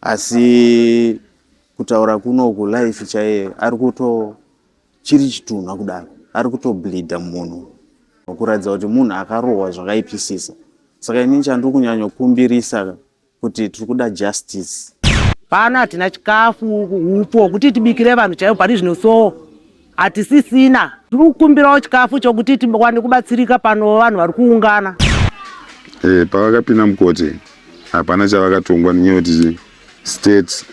Asi kutaura kunoku life chaiye ari kuto chiri chitunha kudaro ari kutobleeda munhu kuratidza kuti munhu akarohwa zvakaipisisa. Saka inini chandiri kunyanyokumbirisa kuti tiri kuda justice. Pano hatina chikafu, upfu hwekuti tibikire vanhu chaivo pari zvino so hatisisina. Tiri kukumbirawo chikafu chokuti tiwane kubatsirika pano vanhu vari kuungana. Eh, pavakapinda mukoti hapana chavakatongwa nenyaya yekuti state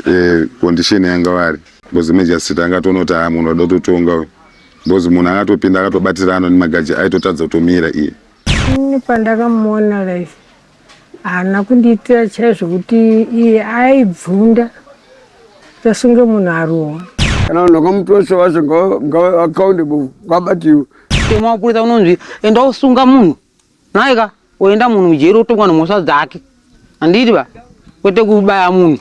eh, condition yanga vari because magistrate angatoona kuti haa munhu wada kutotonga uyu because munhu akatopinda akatobatirana nemagaji aitotadza kutomira iye. Ini pandakamuona Life haana kundiitira chaizvo kuti iye aibvunda tasunge munhu arohwa. Kana vanhu vakamutosa vacho ngava accountable ngavabatiwe. Mutemo wapurisa unonzi enda usunga munhu nhaika oenda munhu mujeri otongwa nemhosva dzake handiti ba kwete kubaya munhu.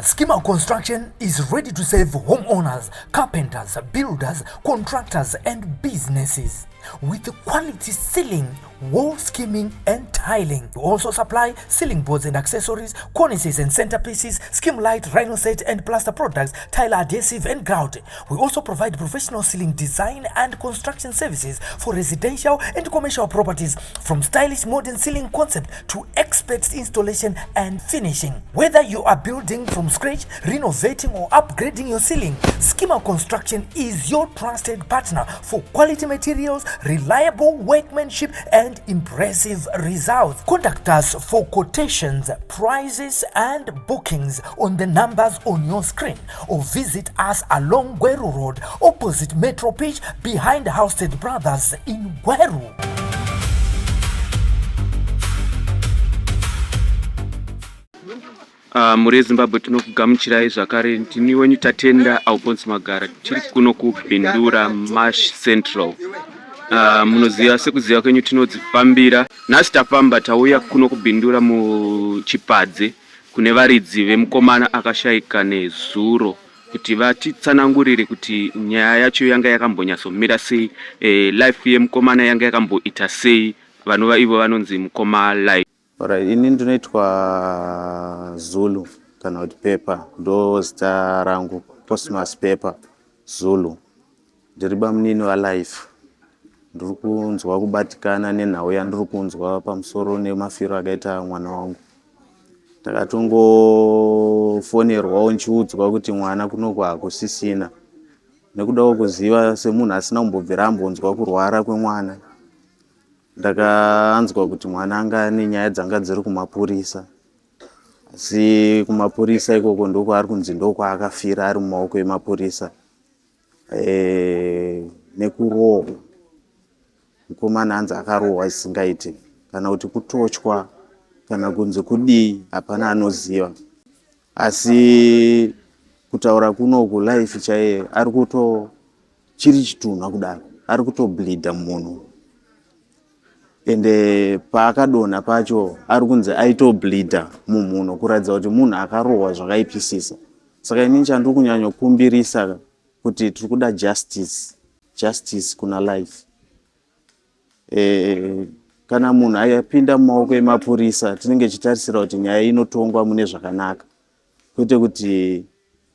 Schema Construction is ready to serve homeowners, carpenters, builders, contractors, and businesses with quality ceiling, wall skimming, and tiling. We also supply ceiling boards and accessories, cornices and centerpieces, skim light, rhino set and plaster products, tile adhesive and grout. We also provide professional ceiling design and construction services for residential and commercial properties, from stylish modern ceiling concept to expert installation and finishing. Whether you are building from scratch, renovating or upgrading your ceiling, Schema Construction is your trusted partner for quality materials, reliable workmanship and impressive results. Contact us for quotations, prices and bookings on the numbers on your screen or visit us along Gweru Road opposite Metro Pitch behind Housted Brothers in Gweru. Mhuri yeZimbabwe tinokugamuchirai zvakare ndini wenyu Tatenda Alphonse Magara tiri kuno kuBindura Mash Central. Munoziva sekuziva kwenyu tinodzifambira. Nhasi tafamba tauya kuno kuBindura muChipadze kune varidzi vemukomana akashaika nezuro kuti vatitsanangurire kuti nyaya yacho yanga yakambonyatsomira sei, eh, life yemukomana yanga yakamboita sei, vanova ivo vanonzi mukoma Life. Alright, ini ndinoitwa Zulu kana kuti Pepper ndo zita rangu Cosmas Pepper Zulu. Ndiri bamunini vaLife. Ndiri kunzwa kubatikana nenhau yandiri kunzwa pamusoro nemafiro akaita mwana wangu. Ndakatongofonerwawo ndichiudzwa kuti mwana kunoku hakusisina. Nekudawo kuziva semunhu asina kumbobvira ambonzwa kurwara kwemwana, Ndakanzwa kuti mwana anga ane nyaya dzanga dziri kumapurisa asi kumapurisa ikoko ndokwaari kunzi ndokwaakafira ari mumaoko emapurisa e, nekurohwa mukomana hanzi akarohwa zvisingaite kana kuti kutochwa kana kunzi kudii hapana anoziva asi kutaura kunoku life chaiye ari kuto chiri chitunha kudaro ari kutobleeda munhu ende paakadonha pacho ari kunzi aitobleeda mumhuno kuratidza kuti munhu akarohwa zvakaipisisa saka inini chandiri kunyanyokumbirisa kuti tiri kuda justice justice kuna life e, kana munhu apinda mumaoko emapurisa tinenge tichitarisira kuti nyaya inotongwa mune zvakanaka kwete kuti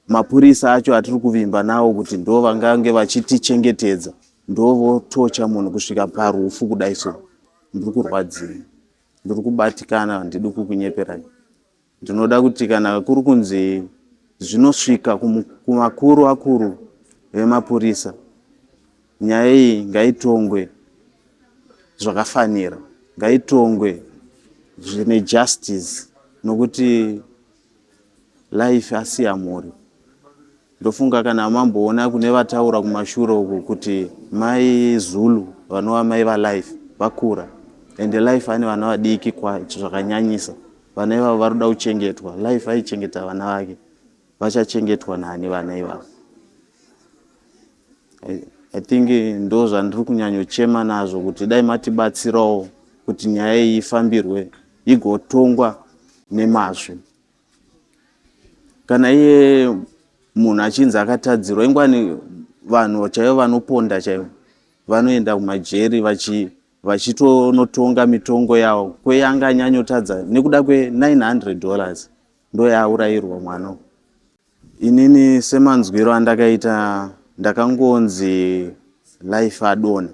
Mapurisa acho atiri kuvimba nawo kuti ndo vangange vachitichengetedza ndovotocha munhu kusvika parufu kudai so. Ndiri kurwadziwa, ndiri kubatikana handidi kukunyeperai. Ndinoda kuti kana kuri kunzi zvinosvika kumakuru akuru vemapurisa nyaya iyi ngaitongwe zvakafanira, ngaitongwe zvine justice nokuti Life asiya mhuri. Ndofunga kana mamboona kune vataura kumashure uku kuti mai Zulu vanova mai vaLife vakura ende Life ane vana vadiki zvakanyanyisa. Vana ivavo varikuda kuchengetwa. Life aichengeta vana vake. Vachachengetwa nani vana ivavo? I think ndo zvandiri kunyanyochema nazvo kuti dai matibatsirawo kuti nyaya iyi ifambirwe igotongwa nemazvo. Kana iye munhu achinzi akatadzirwa ingwani vanhu chaivo vanoponda chaivo vanoenda kumajeri vachi vachitonotonga mitongo yavo kweyanga anyanyotadza nekuda kwe900 dollars ndoyaaurayirwa mwana. Inini semanzwiro andakaita ndakangonzi Life adonha,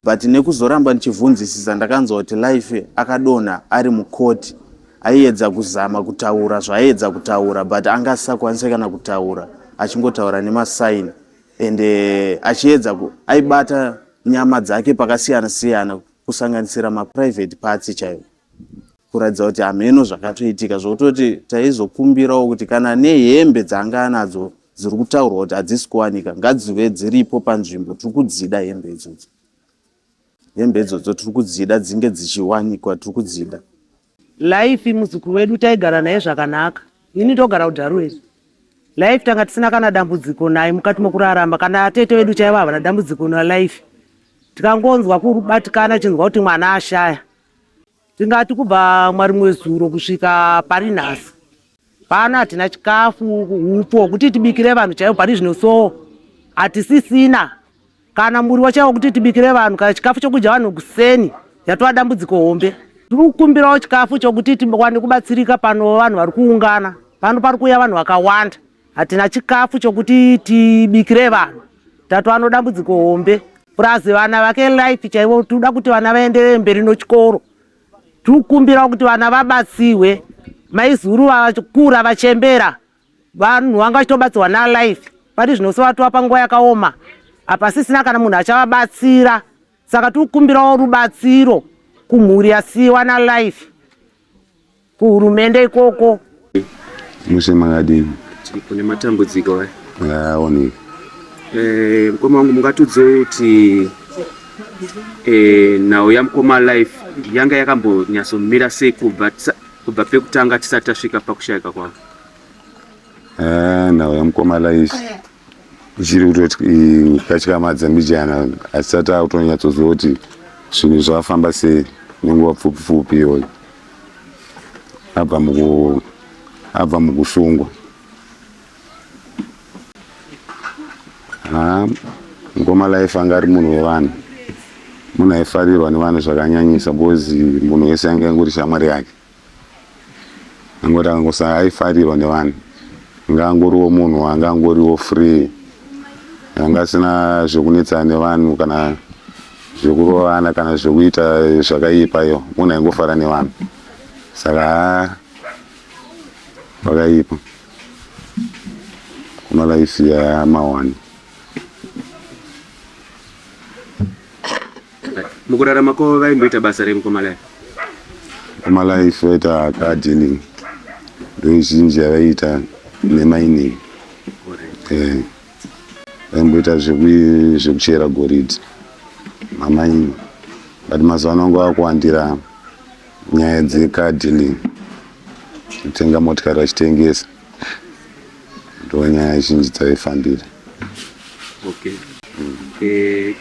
but nekuzoramba ndichivhunzisisa ndakanzwa kuti Life akadonha ari mukoti, aiedza kuzama kutaura zvaaiedza kutaura but anga asisakwanise kana kutaura, achingotaura nemasaini ende achiedza aibata nyama dzake pakasiyana siyana kusanganisira maprivate parts chaiwo, kuratidza kuti hameno zvakatoitika, zvokutoti taizokumbirawo kuti kana nehembe dzaanga anadzo dziri kutaurwa kuti hadzisi kuwanika ngadzive dziripo panzvimbo. Tiri kudzida hembe idzodzo, hembe idzodzo tiri kudzida, dzinge dzichiwanikwa, tiri kudzida. Life muzukuru wedu taigara naye zvakanaka. Ini ndogara kuDharuweni. Life tanga tisina kana dambudziko naye mukati mokurarama. Kana atete vedu chaivo havana dambudziko naLife. Tikangonzwa kubatikana chinzwa kuti mwana ashaya, tingati kubva mwarimwe zuro kusvika pari nhasi pano hatina chikafu, upfu hwekuti tibikire vanhu chaivo. Pari zvino so hatisisina kana muriwo chaiwo kuti tibikire vanhu, kana chikafu chokudya vanhu kuseni yatova dambudziko hombe. Tiri kukumbirawo chikafu chokuti tiwane kubatsirika pano vanhu vari kuungana pano, pari kuuya vanhu vakawanda. Hatina chikafu chokuti tibikire vanhu, tatova nedambudziko hombe. Purazi vana vake Life chaivo, tinoda kuti vana vaenderere mberi nochikoro. Tiri kukumbirawo kuti vana vabatsirwe, maizuru vakura vachembera, vanhu vanga vachitobatsirwa naLife. Pari zvino sovatova panguva yakaoma, hapasisina kana munhu achavabatsira. Saka tiri kukumbirawo rubatsiro kumhuri yasiyiwa naLife, kuhurumende ikoko. Mushe, makadini? Tiripo nematambudziko aya. Aoneka. Mukoma wangu, mungatiudzewo kuti nhau yamukoma Life yanga yakambonyatsomira sei kubva pekutanga tisati tasvika pakushayika kwavo? Nhau yamukoma Life ichiri kutoti katyamadza mbijana, asati akutonyatsoziva kuti zvinhu zvafamba sei nenguva pfupi pfupi iyoyo abva mukusungwa. Ha, mukoma Life anga ari munhu wevanhu, munhu aifarirwa nevanhu zvakanyanyisa, because munhu wese anga angori shamwari yake. Angoti angosa aifarirwa nevanhu, anga angoriwo munhu anga angoriwo free, anga asina zvekunetsana nevanhu kana zvekurovana kana zvekuita zvakaipa. Iyo munhu aingofara nevanhu, saka ha, pakaipa kuma Life yamawani. Mukurarama kwavo vaimboita basa remukoma Life? Mukoma Life vaita car dealing, ndo zhinji yavaiita, nemining. Vaimboita zvekuchera goridhe, mamaini, but mazuva ano anga akuwandira nyaya dzecar dealing, kutenga motikari vachitengesa, ndo nyaya zhinji dzaifambira. Okay.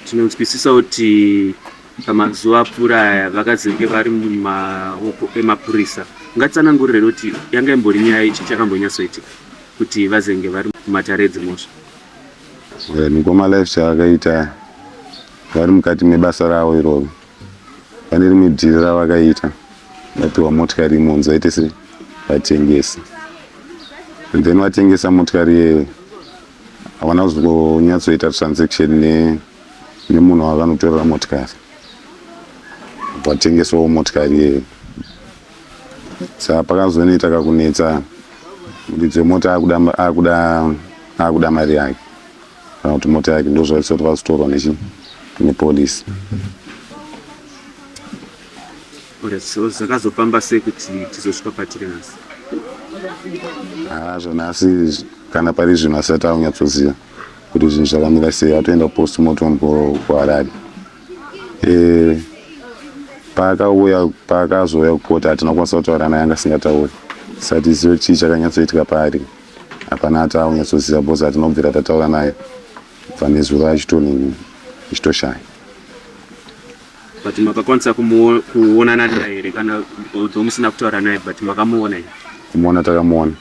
Tinonzwisisa kuti pamazuva apfuura aya vakazenge vari mumaoko emapurisa. Ungatsanangurire kuti yanga imbori nyaya ichi chakambonyatsoitika kuti vazenge vari mumatare edzimhosva? Mukoma Life chaakaita vari mukati mebasa ravo iroro, pane rimwe dhiri ravakaita, vapiwa motikari imonzi vaite se vatengesi, and then vatengesa motikari iyeyo, havana kuzonyatsoita transaction nemunhu wavanotorera motikari, vatengesawo motikari iyeyo. Saka pakazonoita kakunetsa, muridzi wemota akuda mari yake kana kuti mota yake, ndo zvaisa kuti vazotorwa nepolisi. Alright, so zvakazofamba sei kuti tizosvika patiri nhasi? Haa, zvanhasi kana pari zvino asati aunyatsoziva kuti zvinhu zvakamira sei. Atoenda postmortem kuHarare. Paakauya, paakazouya kukota, hatina kukwanisa kutaura naye, anga asingatauri, saka tizive chii chakanyatsoitika paari hapana ati aunyatsoziva, because hatina kubvira tataura naye kubva nezuro achitonini achitoshaya. But makakwanisa kuonana naye here, kana although musina kutaura naye, but makamuona here? Kumuona takamuona,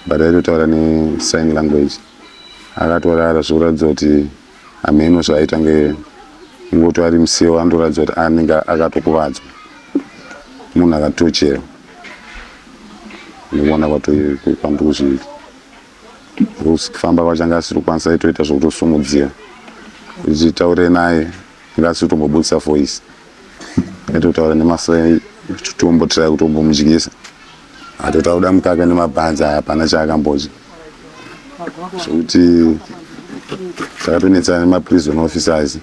but aitotaura nesign language, akatorara zvekuratidza kuti hameno zvaaita nge Ingoti ari musiwo anotoratidza kuti anenge akatokuvadzwa. Munhu akatocherwa. Ndikuona kwandikuzviita. Kufamba kwacho anga asiri kukwanisa aitoita zvekutosumudzira. Ndichitaure naye anga asiri kutombobudisa voice. Aitotaura nemasign kutombotry kutombomudyisa. Atoti akuda mukaka nemabhanzi hapana chaakambodya. Zvekuti takatonetsana nemaprison officers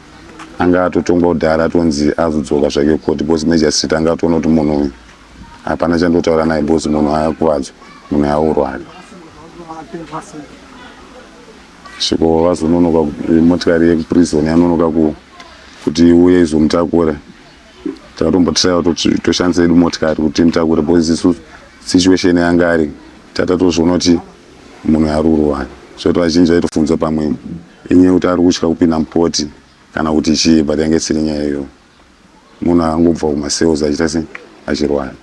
anga atotongwa kudhara atonzi azodzoka zvake kukoti because magistrate anga atoona kuti munhu uyu hapana chandotaura naye because munhu akuvadzwa munhu aurwara sviko vazononoka motikari yekuprison yanonoka kuti iuye izomutakura Takatombotraya toshandisa yedu motikari kuti timutakure because isu situation yanga ari tatatozviona kuti munhu ari kurwara zvekuti vazhinji vaitofunza pamwe inyaya yekuti ari kutya kupinda mukoti kana kuti chii but yange isiri nyaya iyoyo munhu angobva kumasales achiita se achirwara.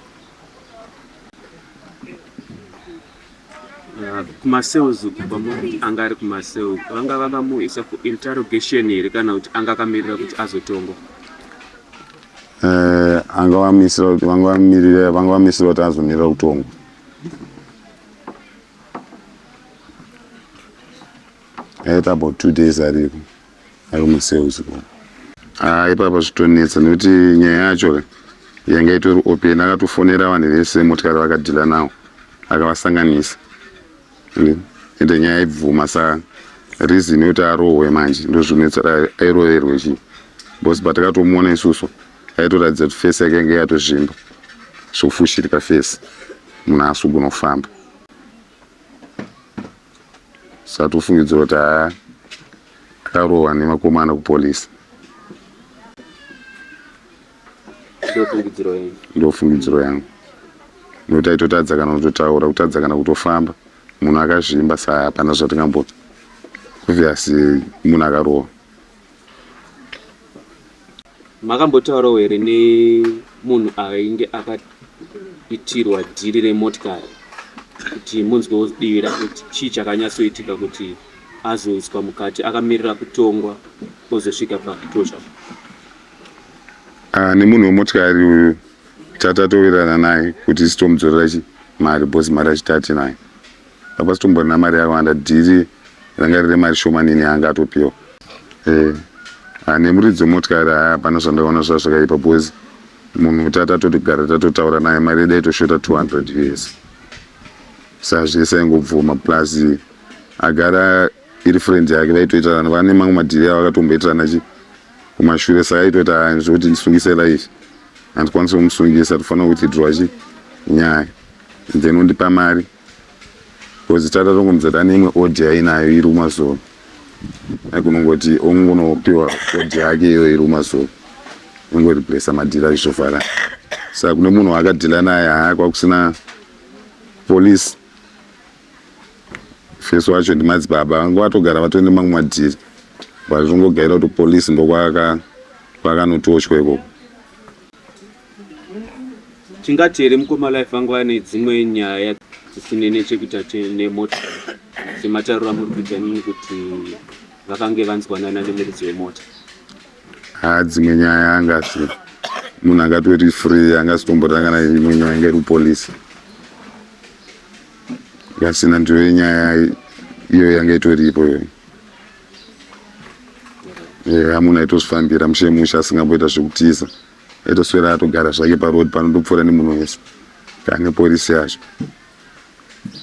Kumasales uku kwamuri kuti anga ari kumasales vanga vakamuisa kuinterrogation here kana kuti anga akamirira kuti azotongwa? Eh, anga vamisira kuti vanga vamirira vanga vamisira kuti azomirira kutongwa. Aita about 2 days ariko ari kumasales uko. Ah, ipapa zvitonetsa nekuti nyaya yacho yanga itori open akatofonera vanhu vese motikari vakadhila nawo akavasanganisa ende nyaya ibvuma sa reason yekuti arohwe manje ndozvinetsa airoverwe chii because patakatomuona isusu aitoratidza kuti face yake yanga yatozvimba zvofushirika face munhu haasi kufamba saka tofungidzira kuti haa akarohwa nemakomana kupolisi. Ndofungidziro yangu nekuti aitotadza kana kutotaura kutadza kana kutofamba munhu akazvimba saa hapana zvatingamboti obvious munhu akarohwa. Makambotaurawo here nemunhu ainge akaitirwa dhiri remotikari kuti munzwewo divi rake kuti chii chakanyatsoitika kuti azoiswa mukati akamirira kutongwa ozosvika pakutosva? Ah, nemunhu wemotikari uyu tatatowirirana naye kuti isu tomudzorera chi mari because mari yacho tatinayo apa sitomborina mari yakawanda dhiri ranga riri mari shomanini yaanga atopiwa. Eh, ah, nemuridzi wemotikari haa hapana zvandakaona zvaa zvakaipa because munhu tatatogara tatotaura naye mari yedu yaitoshota 200 us saka zvese aingobvuma plus agara iri friend yake vaitoitirana vane mamwe madhiri avo akatomboitirana chi kumashure saka aitoti haa zvekuti ndisungise Life handikwanisi kumusungisa tofanira kuwithdrawa chi nyaya then undipa mari because tatatongomuudza kuti ane imwe odi yainayo iri kumazoro aikunongoti ongonopiwa odi yake iyoyo iri kumazoro ongoreplaca madhiri achizovhara saka kune munhu waakadhila naye haa kwakusina police feso wacho ndimadzibaba vanga vatogara vatori nemamwe madhiri but tongogaira kuti police ndokwakanotochwa ikoko. Tingati here mukoma Life vanga vane dzimwe nyaya dzisine nechekuita nemota sematauriro amuri kuita imimi kuti vakange vanzwanana nemuridzi wemota? Haa dzimwe nyaya anga asina munhu angatori free anga asitomborina kana imwe nyaya inga iri kupolisi ngasina ndiyo nyaya iyo yanga itoripo iyoyo. Eya munhu aitozvifambira mushe mushe asingamboita zvekutiza aitoswera atogara zvake paroad panotopfuura nemunhu wese kana nepolisi yacho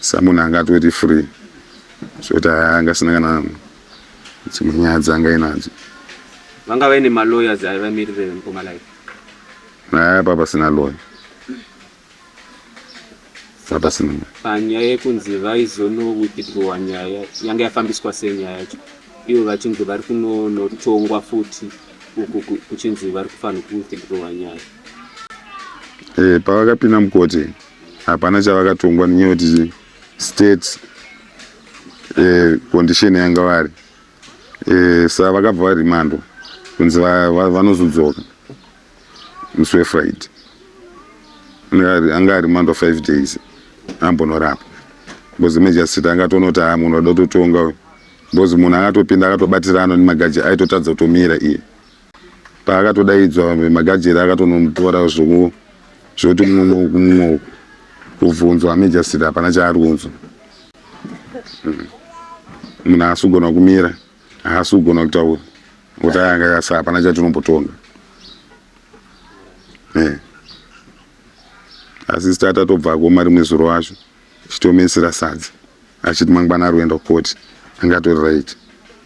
sa munhu anga atori free zvekuti aya anga asina kana dzimwe nyaya dzaanga ainadzo. Vanga vaine malawyers aivamirira here mukoma Life? Aya pa pasina lawyer pasina. Panyaya yekunzi vaizono withdrawa nyaya yanga yafambiswa sei nyaya yacho ivo vachinzi vari kunonotongwa futi uku kuchinzi vari kufanira kuwithdrawa nyaya? Eh, pavakapinda mukoti hapana chavakatongwa nenyaya yekuti state condition yanga vari saka vakabva varimandwa kunzi vanozodzoka musi weFriday. Anga arimandwa 5 days ambonorapwa because magistrate angatoona kuti haa munhu ada kutotonga uyu because munhu akatopinda akatobatirana nemagaji aitotadza kutomira iye. Paakatodaidzwa magajeri akatonomutora zvoku zvoti mumwe mumwe kubvunzwa magistrate hapana chaari kunzwa. Munhu haasi kugona kumira, haasi kugona kutaura. Kuti anga akasa hapana chatinombotonga. Eh. Asi tatobvako marimwe zuro acho chitomesera sadza achiti mangwana ari kuenda kukoti anga atori right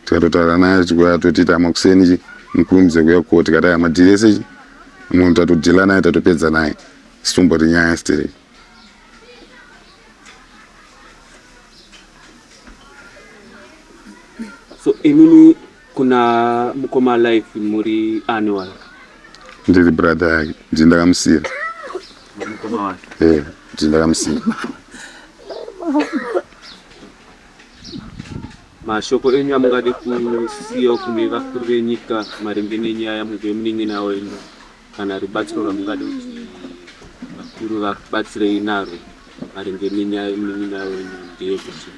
tikatotaura naye atotiti amakuseni chi mukurumidze kuuya kukoti kati aya madhiri ese chi munhu tatodhila naye tatopedza naye sitombori nyaya stereki. So imimi kuna mukoma Life muri ani wake? Ndiri brother yake, ndini ndakamusiya. Mukoma wake? Eh, ndini ndakamusiya. Mashoko enyu amungade kusiya kune vakuru venyika maringe nenyaya mubve munin'ina wenyu kana rubatsiro rwamungade kuti vakuru vakubatsirei narwo maringe nenyaya yemunin'ina wenyu ndeyekuti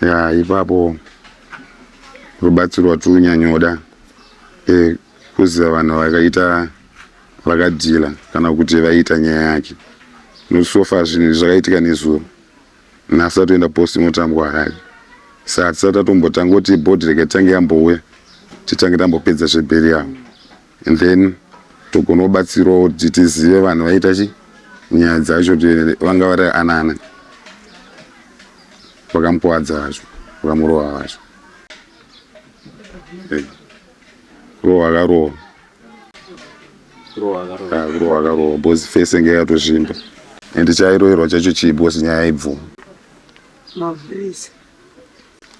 Ya, ipapo rubatsiro rwatiri kunyanyoda e, kuziva vanhu vakaita vakadhila kana kuti vaiita nyaya yake nosofa zvinhu zvakaitika nezuro nhasi atoenda post inotambwa Harare saka hatisati tatombotanga kuti bhodhi rega titange yambouya titange tambopedza zvebheri yavo and then togona kubatsirawo kuti tizive vanhu vaita chi nyaya dzacho kuti vanga vari anana vakamukuwadza vacho vakamurova vacho eh, kurohwa akarohwa kurohwa akarohwa because face inge yakatozvimba and chairoverwa chacho chii because nyaya yaibvuma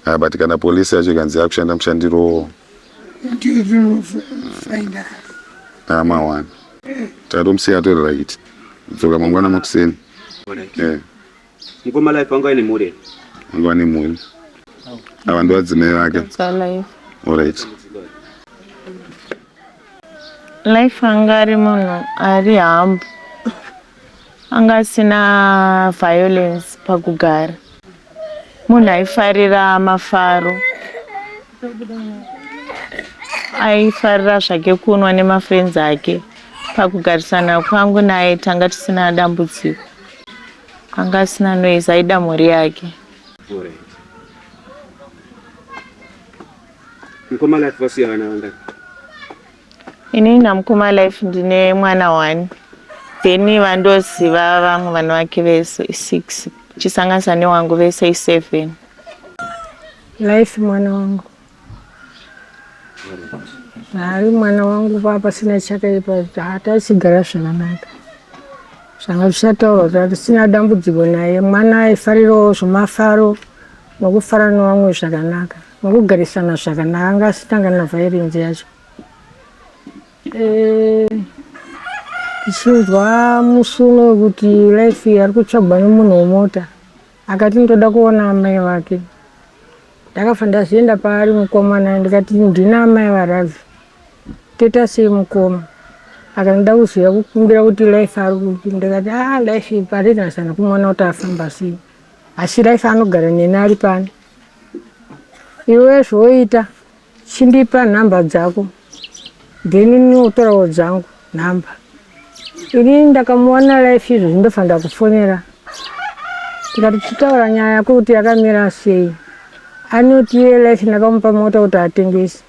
Ah, but kana police yacho ikanzi yakushanda mushandiro amawani tatomusiya atori right dzoka mangwana makuseni eh. Mukoma Life vanga vaine mhuri here? Vanga vane mhuri. Ava ndovadzimai vake. Alright. Life anga ari munhu ari humble. Anga asina violence pakugara. Munhu aifarira mafaro. Aifarira zvake kunwa nemafriends ake. Pakugarisana kwangu naye tanga tisina dambudziko. Anga asina noise aida mhuri yake. Mukoma Life vasiya vana vangani? Inini namukoma Life ndine mwana one then vandoziva vamwe vana vake vese isix chisanganisa newangu vese iseven. Life mwana wangu ari mwana wangu paa pasina chakaipa tachigara zvakanaka zvanga zvichataurwa kuti hatisina dambudziko naye mwana aifarirawo zvemafaro nokufara nevamwe zvakanaka nokugarisana zvakanaka anga asitanga navhairenzi yacho eh, tichinzwa musi uno wekuti life ari kutsvagwa nemunhu wemota Akati ndoda kuona amai vake. Ndakafa ndazoenda paari mukomana ndikati ndina amai vaRavi. Toita sei mukoma? Akanoda kuziva kukumbira kuti Life ari kupi. Ndikati ah Life parina kumuona kuti afamba sei. Asi Life anogara neni ari pano. Iwe zvoita Chindipa nhamba dzako then ini wotorawo dzangu nhamba. Ini ndakamuwana life izvozvi ndofanira kufonera tikati tichitaura nyaya yako kuti yakamira sei. Anoti iye life ndakamupa mota kuti atengese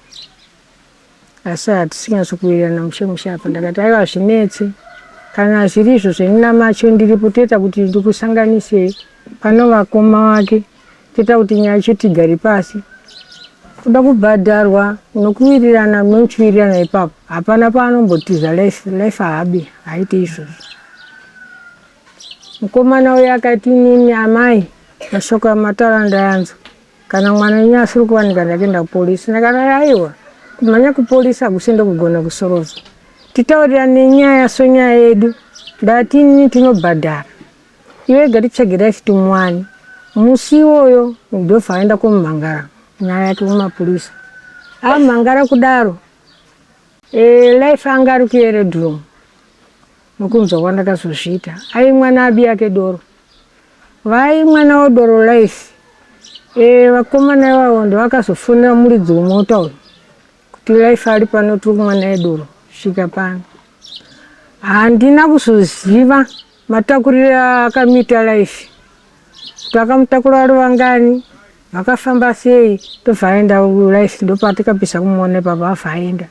asi hatisi kunyatsokuwirirana mushe mushe apa. Ndakati aiwa hazvinetse kana zviri izvo zvenina macho ndiripo toita kuti ndikusanganisei pano vakoma vake Toita kuti nyaya yacho tigare pasi. Kuda kubhadharwa nokuwirirana munochiwirirana ipapo. Hapana paanombotiza life, life haabi haaite izvozvo. Mukomana uya akati inini amai mashoko amataura ndayanzwa. Kana mwana wenyu asiri kuwanika ndakuenda kupolisi. Ndakati aiwa kumhanya kupolisi hakusi ndokugona kusorovha. Titaurirane nyaya sonyaya yedu. Ndati inini tinobhadhara. Iwe gatitsvage life timuwane. Musi iwoyo ndobva aenda komumhangara nyaya yake kumapurisa. Amhangara kudaro e, life anga ari kueredrom nokunzwa kwandakazozviita aimwa naabi yake doro vaimwa nawo doro life e, vakomana ivavo ndovakazofonera muridzi wemota uyu. Kuti life ari pano tiri kumwa naye doro svika pano. Handina kuzoziva matakurire akamuita life kuti akamutakura vari vangani vakafamba sei ndobva aenda life ndopatikapisa kumuona ipapo abva aenda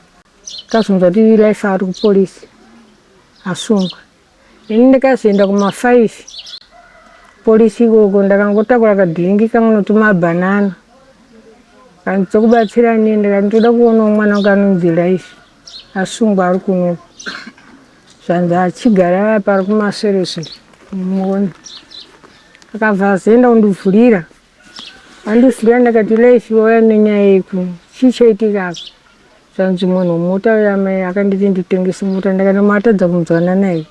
tazonzwa kuti life ari kupolisi asungwa Ini ndikazoenda kuma 5 polisi ikoko ndakangotakura kadhiringi kangu notumabhanana kanzi tokubatsira nei ndikati ndoda kuonawo mwana wangu anonzi Life asungwa ari kunoku zvanzi achigara pari kumasereso muone akabva azoenda kundivhurira andivhurira ndakati Life wauya nenyaya yei kuno chii chaitika apa Zvanzi munhu mota uya mai akanditi nditengese mota ndakati matadza kunzwana naye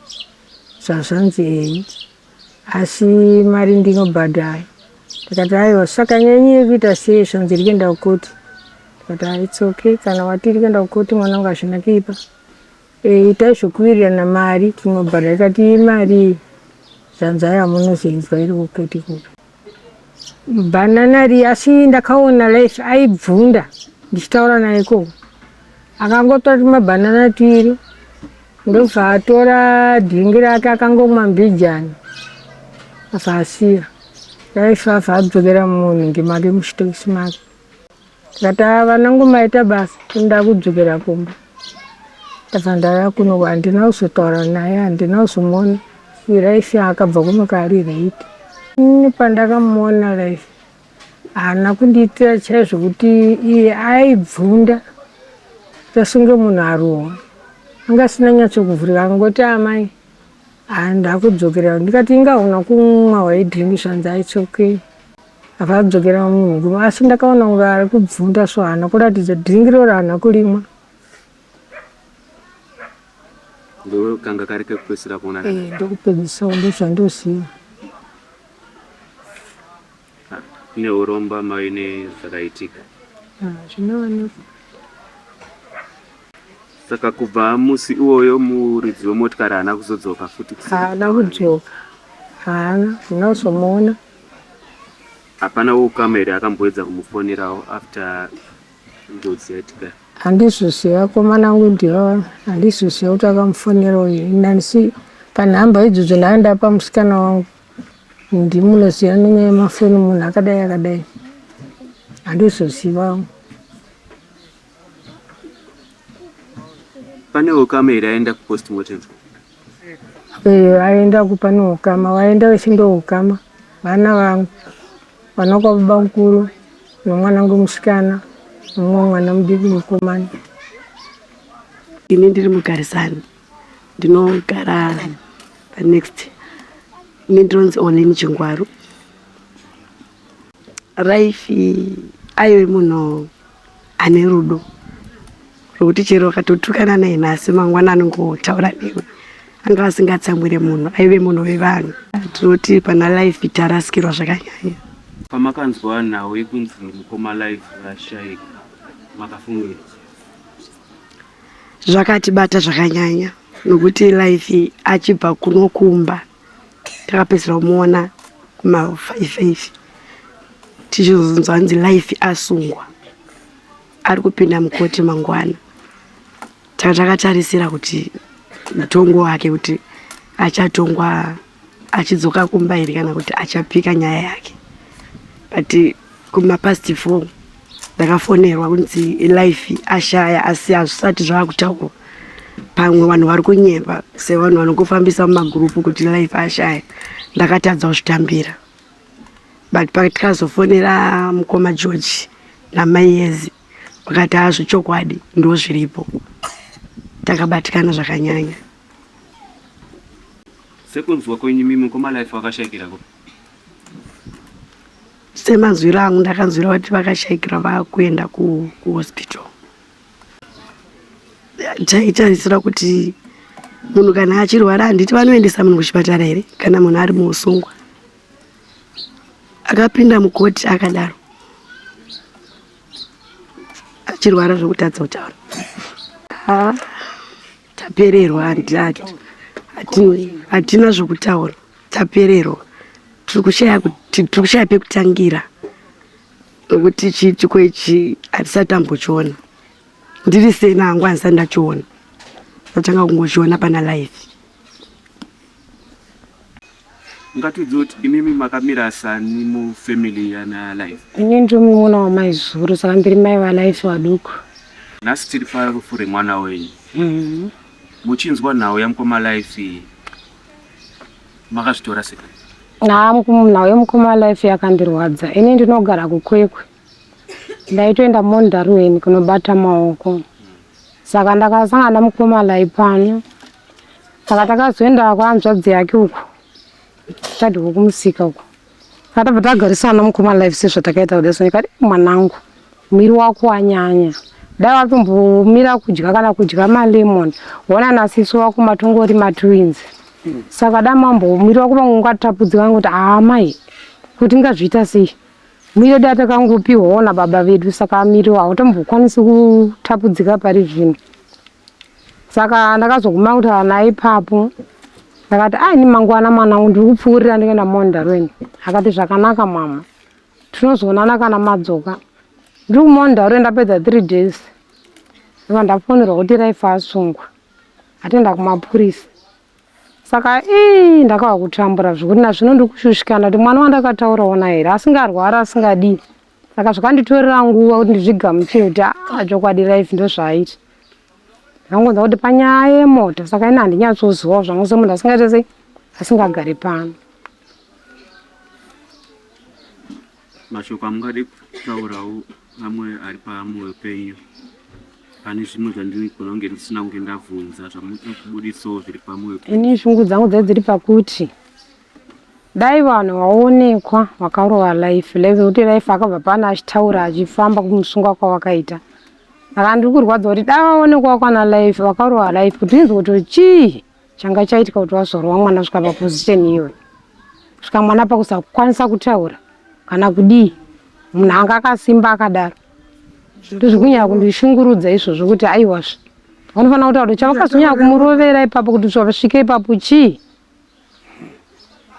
zvazvanzi eyi asi mari ndinobhadhara ndikati aiwa saka nyenyi yekuita sei zvanzi iri kuenda kukoti ndikati ah, it's okay kana wati iri kuenda kukoti mwana wangu hazvina kuipa e, itai zvekuwirirana mari tinobhadhara ikati imari zvanzi aiwa munozoinzwa iri kukoti kupi Banana riya asi ndakaona life aibvunda ndichitaura naye ikoko akangotora tumabhanana twiri ndobva atora dhingi rake akangomwa mbijana abva asiya life abva adzokera munhingi make muchitokisi make Ndikati haa vanangu maita basa ndakudzokera kumba. Ndabva ndauya kuno handina kuzotaura naye handina kuzomuona. Life akabva kuno kaari right. Ini pandakamuona Life haana kundiitira chaizvo kuti iye aibvunda tasunge munhu arohwa. Anga asina nyatso kuvhurika akangoti amai haa ndakudzokera ndikati inga hauna kumwa waidrink zvanzi it's okay. Akadzokera munhu asi ndakaona kunge ari kubvunda so haana kuratidza drink iroro haana kurimwa. Ndokanga kari kekupedzisira kuonana Eh, ndokupedzisa ndozvandoziva. Tine urombo amai nezvakaitika. Ah, zvinowanikwa. Saka kubva musi iwoyo muridzi wemotikari haana kuzodzoka futi? Haana kudzoka, haana, handina kuzomuona. Hapana weukama here akamboedza kumufonerawo after njodzi yaitika? Handizoziva vakomana vangu ndivo handizoziva kuti akamufonera uyu ini handisi panhamba idzodzo ndanga ndapa musikana wangu ndimunoziva nenyaya yemafoni munhu akadai akadai handizoziva. Pane ukama here aenda kupostmortem? Eh, aenda kupa neukama vaenda vese ndoukama vana vangu vana kwababa mukuru nomwana wangu musikana nomumwe mwana mudiki mukomana. Ini ndiri mugarisani ndinogara panext ini ndinonzi Olin Chingwaru. Raifi aive munhu ane rudo rwekuti chero akatotukana naye nhasi mangwana anongotaura newe anga asingatsamwire munhu aive munhu wevanhu tinoti pana life tarasikirwa zvakanyanya pamakanzwa nhau yekunzi mukoma life vashaika makafungei zvakatibata zvakanyanya nokuti life achibva kuno kumba takapedzisira kumuona kuma 55 tichizonzwa hanzi life asungwa ari kupinda mukoti mangwana taka takatarisira kuti mutongo wake kuti achatongwa achidzoka kumba here kana kuti achapika nyaya yake but kumapast four ndakafonerwa kunzi life ashaya asi hazvisati zvava kutaurwa pamwe vanhu vari kunyepa sevanhu vanongofambisa mumagurupu kuti life ashaya ndakatadza kuzvitambira but patikazofonera mukoma george namai yezi vakati hazvo chokwadi ndo zviripo takabatikana zvakanyanya sekunzwa kwenyu mimi mukoma life vakashaikira kupi Semanzwiro angu ndakanzwira kuti vakashaikira vakuenda kuhospital. Taitarisira kuti munhu kana achirwara handiti vanoendesa munhu kuchipatara here kana munhu ari muusungwa. Akapinda mukoti akadaro achirwara zvekutadza kutaura. Ah, tapererwa hatina zvekutaura tapererwa. Tiri kushaya tiri kushaya pekutangira nokuti chiitiko ichi hatisati tambochiona. Ndiri sena hangu handisati ndachiona. Ndatanga kungochiona pana life. Ungatiudze kuti imimi makamira sani mufamily yana Life? Ini ndiri mumuna wamaizuru saka ndiri mai vaLife vaduku. Nhasi tiri parufu remwana wenyu. Muchinzwa nhau yamukoma Life iyi makazvitora sei? Haa nhau yemukoma Life yakandirwadza. Ini ndinogara kuKwekwe. Ndaitoenda Mondaruweni kunobata maoko. Saka ndakasangana namukoma Lai pano. Saka takazoenda kwahanzvadzi yake uko. Tadiko kumusika uko. Saka tabva tagarisana namukoma Life sezvatakaita kudai so ndikati mwanangu mwiri wako wanyanya. Dai watombomira kudya kana kudya malemon. Wona nasisi wako matongori matwins. Saka dai mambo mwiri wako pamwe ungatapudzika ngoti haa mai kuti ngazviita sei. Miri yedu yatakangopiwawo nababa vedu saka miri hautombokwanisi kutapudzika pari zvino. Saka ndakazoguma kutaura naye ipapo ndakati aini mangwana mwanangu ndiri kupfuurira ndikaenda Mondarweni. Akati zvakanaka mama tinozoonana kana madzoka. Ndiri kuMondarweni ndapedza 3 days ndobva ndafonerwa kuti Raifa asungwa atoenda kumapurisa. Saka ii ndakava kutambura zvekuti nazvino ndiri kushushikana kuti mwana wandakataurawo naye here asingarwari asingadii. Saka zvakanditorera nguva kuti ndizvigamuchire kuti aa chokwadi life ndozvaaita. Ndakangonzwa kuti panyaya yemota saka ini handinyatsozivawo zvangu semunhu asingaite sei asingagari pano. Mashoko amungade kutaurawo amwe ari pamwoyo penyu pane zvimwe zvandinogona kunge ndisina kunge ndabvunza zvamunoda kubudisawo zviri pamwoyo penyu. Ini shungu dzangu dzai dziri pakuti dai vanhu vaonekwa vakarova life life nekuti life akabva pano achitaura achifamba kumusungwa kwavakaita saka ndiri kurwadza kuti dai vaonekwa kwana life vakarova life kuti inzwe kuti chii changa chaitika kuti wazorova mwana kusvika paposition iyoyo kusvika mwana pakusakwanisa kutaura kana kudii munhu anga akasimba akadaro ndozvikunyanya kundishungurudza izvozvo kuti aiwazve vanofanira kutaura kuti chavakazonyanya kumurovera ipapo kuti svike ipapo chii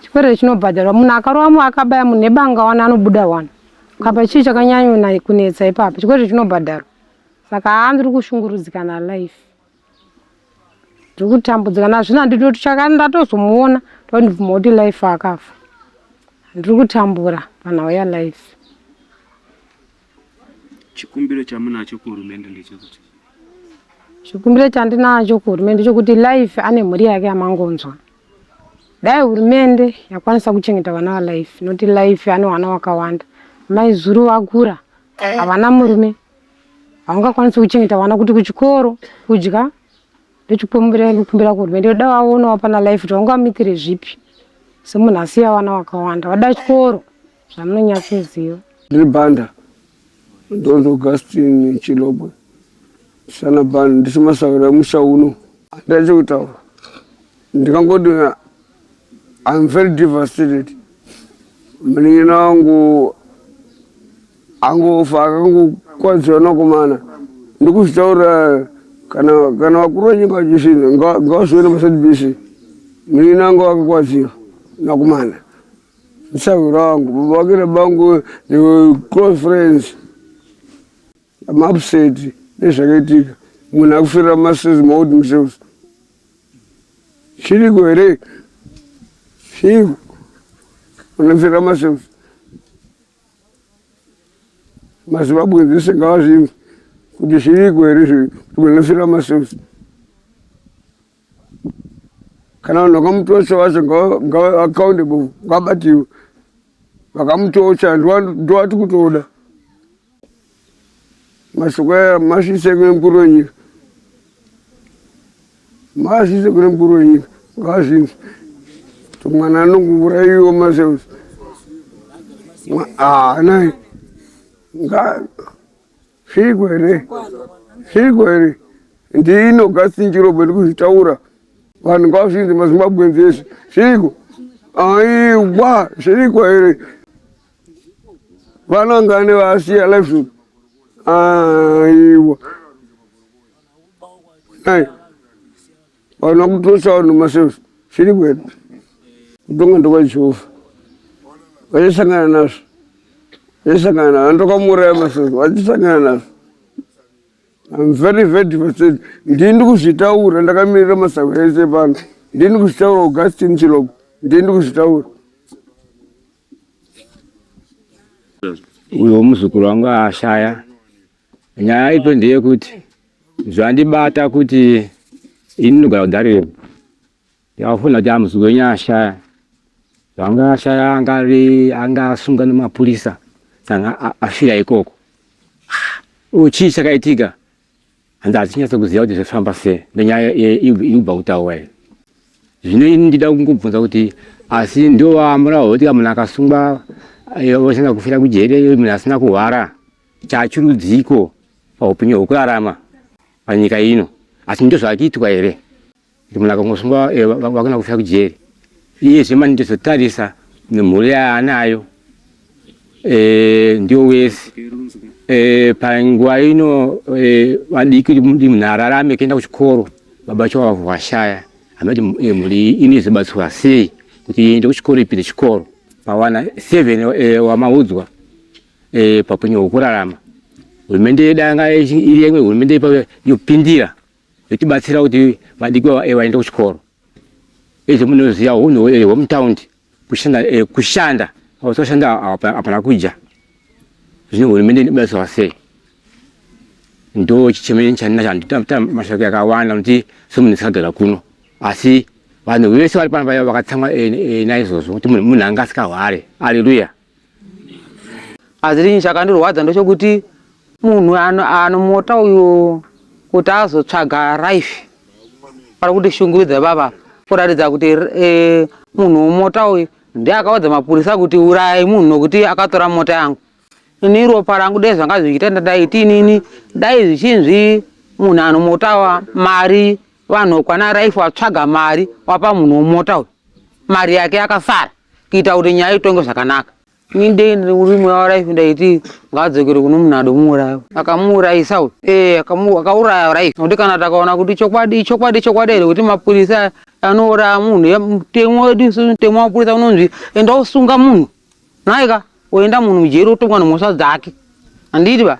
chikwerere chinobhadharwa munhu akarova akabaya munhu nebanga wani anobuda wani kapa chii chakanyanya kunetsa ipapo chikwerere chinobhadharwa saka haa ndiri kushungurudzikana life Ndiri kutambudzika nazvino handitoti chaka ndatozomuona ndondibvuma kuti life akafa. Ndiri kutambura panhau yalife. Chikumbiro chamunacho kuhurumende ndechekuti? Chikumbiro chandinacho kuhurumende chokuti life ane mhuri yake yamangonzwa. Dai hurumende yakwanisa kuchengeta vana valife noti life ane vana vakawanda. Mai Zuru vakura havana murume. Haungakwanisi kuchengeta vana kuti kuchikoro kudya ndochikumbira kukumbira kuhurumende yoda vaonawo pana life kuti vangamuitire zvipi semunhu asiya vana vakawanda vada chikoro zvamunonyatsoziva. Ndiri Banda, ndonzi Augustine Chilobwe, sana Banda, ndisi masahwira emusha uno. Handina chekutaura, ndikangoti I'm very devastated. Munin'ina wangu angofa akangokwadziwa nakomana ndikuzvitaura kana kana vakuru venyika vachisvina ngavazvione masadbc munin'ina wangu akakwadziwa nakomana ndisahwira wangu baba vake nabangu they were close friends I'm upset nezvakaitika munhu akufirira masezi maold themselves chiriko here chiriko unofirira masezi mazimbabwe dzese ngavazvinzwe kuti zviriko here zvi kuti munofira masosi kana vanhu vakamutocha vacho ngaaccountable ngavabatiwe vakamutocha ndowati kutoda mashoko aya masvitse kune mukuru wenyika Masvitse kune mukuru wenyika ngazvinzwe kuti mwana anongouraiwa maseus haana zviriko here zviriko here ndino gasinjirobo ndikuzvitaura vanhu ngavazvinze mazimbabwenzi ese zviriko aiwa zviriko here vanangane vasiya life aiwa Ai. Vanhu vakutosa vanhu maseves zviri kwedu. Kutonga ndokwaJehovha. Vachasangana nazvo. Vachasangana nazvo. Ndokamuuraya maseves. Vachasangana nazvo. I'm very very devastated. Ndini ndikuzvitaura ndakamirira masahwira ese pano. Ndini ndikuzvitaura Augustine Chiloko. Ndini ndikuzvitaura. Uyo muzukuru wangu ashaya. Nyaya ipo ndeyekuti zvandibata kuti ini ndinogara kuDarire. Ndakafona kuti amuzukuru wenyu ashaya. Zvanga ashaya anga ari anga asungwa nemapurisa saka afira ikoko. Ah, chii chakaitika? Hanzi hatinyatso kuziva kuti zvofamba sei nenyaya iri kubva kutaurwa iyi. Zvino ini ndida kungobvunza kuti asi ndowamurawo kuti munhu akasungwa eh, osina kufira kujere munhu asina kuhwara chachirudziko paupenyu hwekurarama panyika ino asi ndozvakiitwa here kuti munhu akangosungwa eh, vakona kufira kujeri iyezve mani ndozotarisa nemhuri yaanayo eh, ndiwo wese eh, panguva ino vadiki kuti munhu ararame kuenda kuchikoro baba vacho vashaya hamati mhuri inozobatsirwa sei kuti iende kuchikoro ipinde chikoro pawana seven wamaudzwa paupenyu hwekurarama hurumende yedu yanga iri imwe hurumende ipapo yopindira yotibatsira kuti vadiki eh, vaende kuchikoro izvo munoziva hunhu eh, hwemutaundi kushanda eh, kushanda usashanda hapana kudya zvino hurumende inobatsirwa sei ndo chichemeni chandinacho handita mashoko yakawanda nokuti semunhu ndisakagara kuno asi vanhu vese vari pano paya vakatsamwa naizvozvo kuti munhu anga asikahware aleluya Asi chinhu chakandirwadza ndechokuti munhu anomota uyu kuti azotsvaga life pari kutishungurudza baba kuratidza kuti e, munhu womota uyu ndiye akaudza mapurisa kuti urayai munhu nokuti akatora mota yangu ini ropa rangu dai zvanga zvichiita ndadaiti inini dai zvichinzi munhu anomota wa mari vanhu kwana raifu watsvaga mari wapa munhu womota uyu mari yake yakasara kuita kuti nyaya itongwe zvakanaka ini dei uri mweya waraifu ndaiti ngaadzokere kuno munhu adomuuraya akamuurayisa uyu ee akauraya raifu nokuti kana takaona kuti chokwadi chokwadi chokwadi here kuti mapurisa anouraya munhu mutemo wedu isu mutemo wamapurisa unonzi enda usunga munhu nhaika oenda munhu mujeri otongwa nemhosva dzake handiti ba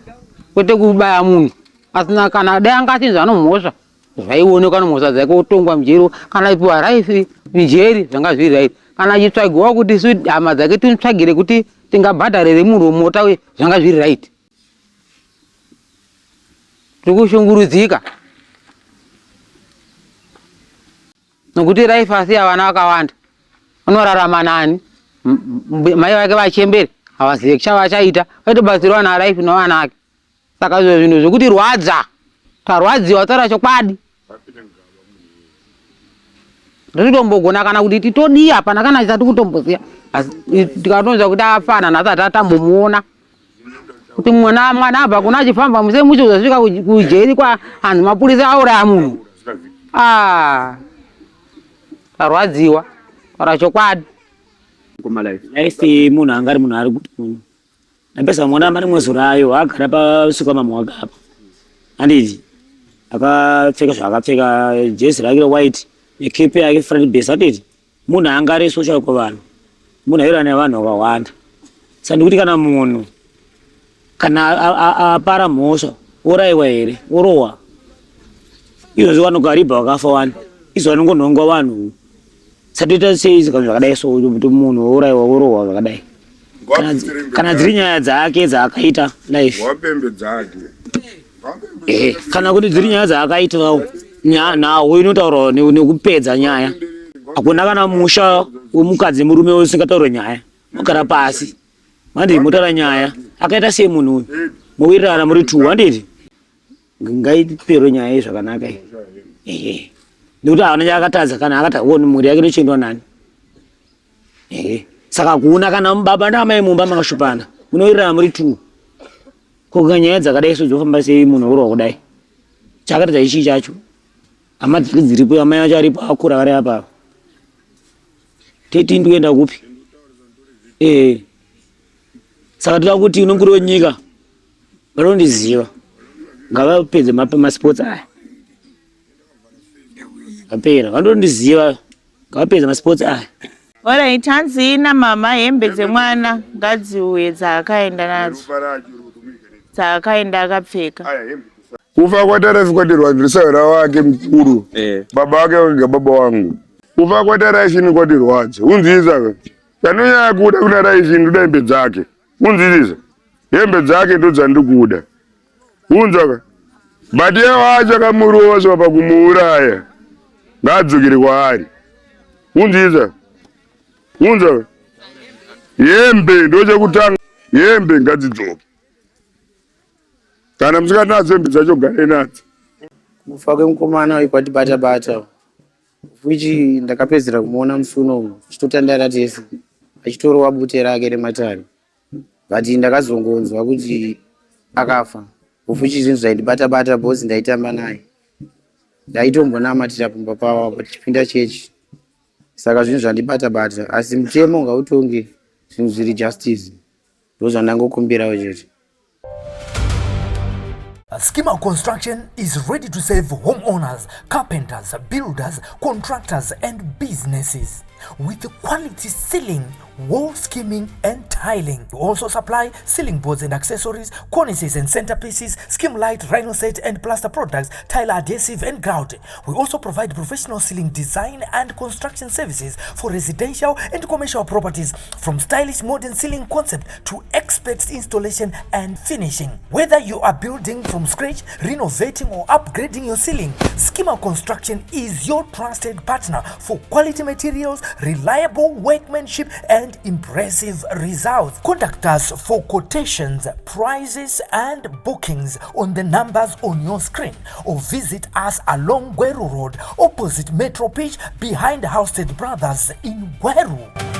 kwete kubaya munhu asina kana dai anga achinzi anomhosva zvaionekwa nemhosva dzake otongwa mujeri kana ipiwa raifi mujeri zvanga zviri right kana achitsvagiwa kuti isu hama dzake timutsvagire kuti tingabhadharire munhu wemota uye zvanga zviri right tiri kushungurudzika nokuti raifi asiya vana vakawanda unorarama nani mai vake vachembere havazive chavachaita vaitobatsirwa naraifi nevana ake Saka izvo zvinhu zvekuti rwadza tarwadziwa taura chokwadi ndinotombogona kana kuti titodii hapana kana chati kutomboziva asi tikatonzwa kuti afana nhasi hati atambomuona kuti mwana mwana abva kuna achifamba muse mushe uzosvika kujeri kwa anhu mapurisa auraya munhu ah tarwadziwa taura chokwadi Life munhu anga ari munhu ari kuti munhu Ndapedza mwana mari mwezi rayo agara pasuka mama wake apa. Handiti akapfeka zvaakapfeka jezi rake rewhite nekepe yake front base handiti munhu anga ari social kuvanhu munhu airana nevanhu vakawanda saka ndikuti kana munhu kana apara mhosva oraiwa here orohwa izvozvi vanogaribha vakafa wani izvo vanongonhongwa vanhu satoita sei zvikanhu zvakadai so kuti munhu wouraiwa worohwa zvakadai kana dziri nyaya dzake dzaakaita life ehe kana kuti dziri nyaya dzaakaitawo nhau inotaurwa nekupedza nyaya hakuna kana musha wemukadzi murume usingataurwe nyaya mogara pasi handiti motaura nyaya akaita sei munhu uyu mowirirana muri two handiti ngaiperwe nyaya iyi zvakanaka iyi ehe nekuti haana chaakatadza kana akata woni mhuri yake inochiendwa nani ehe saka kuona kana baba naamai mumba makashupana munowirirana muri two ko nyaya dzakadai so dzofamba sei munhu urwa kudai chakatadza ichii chacho hama dzake dziripo amai vacho aripo akura vari apa teti ndikuenda kupi ee saka toda kuti unomukuru wenyika vanondiziva ngavapedze masports aya apera vanondiziva ngavapedze masports aya Alright, hanzi namama hembe dzemwana ngadziuye dzaakaenda nadzo dzaakaenda akapfeka. Kufa kwaTaraifi kwatirwadzisa wake mukuru. Eh. Baba wake vega baba wangu. Kufa kwaTaraifi ini kwatirwadza. Unzwisisa ka? Chandonyanya kuda kuna Raifi ndoda hembe dzake. Unzwisisa? Hembe dzake ndodzandikuda. Unzwa ka? But iye wacho akamurova svika pakumuuraya. Ngaadzokere kwaari. Unzwisisa? Unzwa ka? Hembe ndochekutanga. Hembe ngadzidzoke. Kana musinganadzo hembe dzacho garai nadzo. Kufa kwemukomana uyu kwatibata bata which ndakapedzera kumuona musi unowu tichitotandara tese achitorova bute rake rematare but ndakazongonzwa kuti akafa of which zvinhu zvaindibata bata because ndaitamba naye ndaitombonamatirira pamba pavo apo tichipinda chechi saka zvinhu zvandibata bata asi mutemo ngautonge zvinhu zviri justice ndozvandangokumbirawo chete. Schema Construction is ready to serve homeowners, carpenters, builders, contractors, and businesses with quality ceiling, wall skimming, and tiling. We also supply ceiling boards and accessories, cornices and centerpieces, skim light, rhino set and plaster products, tile adhesive and grout. We also provide professional ceiling design and construction services for residential and commercial properties, from stylish modern ceiling concept to expert installation and finishing. Whether you are building from scratch, renovating or upgrading your ceiling, Schema Construction is your trusted partner for quality materials, reliable workmanship and impressive results. Contact us for quotations, prices and bookings on the numbers on your screen or visit us along Gweru Road, opposite Metro Pitch, behind Housted Brothers in Gweru.